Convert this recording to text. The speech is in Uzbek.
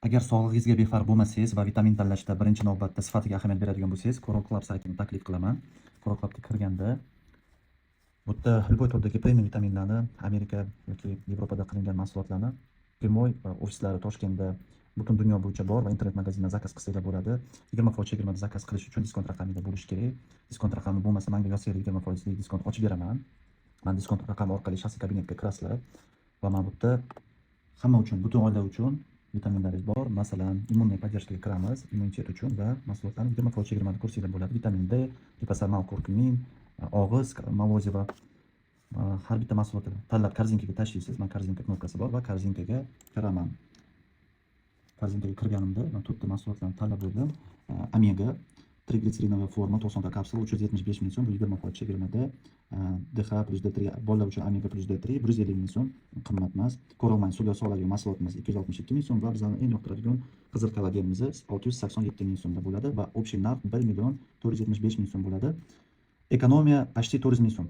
Agar sog'lig'ingizga befarq bo'lmasangiz va vitamin tanlashda birinchi navbatda sifatiga ahamiyat beradigan bo'lsangiz, Coral Club saytini taklif qilaman. Coral Clubga kirganda bu yerda любой turdagi premium vitaminlarni, Amerika yoki Yevropada qilingan mahsulotlarni прямой ofislari Toshkentda, butun dunyo bo'yicha bor va internet magazindan zakaz qilsanglar bo'ladi. 20% chegirmada zakaz qilish uchun diskont raqamida bo'lishi kerak. Diskont raqami bo'lmasa, menga yozsanglar, 20 foizlik diskont ochib beraman. Man diskont raqami orqali shaxsiy kabinetga kirasizlar va mana bu yerda hamma uchun, butun oila uchun vitaminlaringiz bor. Masalan, иммунный поддержка ga kiramiz, immunitet uchun va mahsulotlarni 20% chegirmada ko'rsanglar bo'ladi. Vitamin D, liposomal kurkumin, og'iz молозиво, har bitta mahsulotni tanlab korzinkaga tashlaysiz. Man korzinka knopkasi bor va korzinkaga kiraman. Korzinkaga kirganimda man to'rtta mahsulotlarni tanlab bo'ldim. Omega triglitserinovая forma, 90 ta kapsula, 375 ming so'm, bu 20% chegirmada. DHA plus D3, bolalar uchun omega plus D3, 150 ming so'm, qimmat emas. Coralmine suvga soladigan mahsulotimiz 262 ming so'm va bizlarni eng yoqtiradigan qizil kollagenimiz 687 ming so'mda bo'ladi va общий narx 1 475 000 so'm bo'ladi. Экономия почти 400 ming so'm.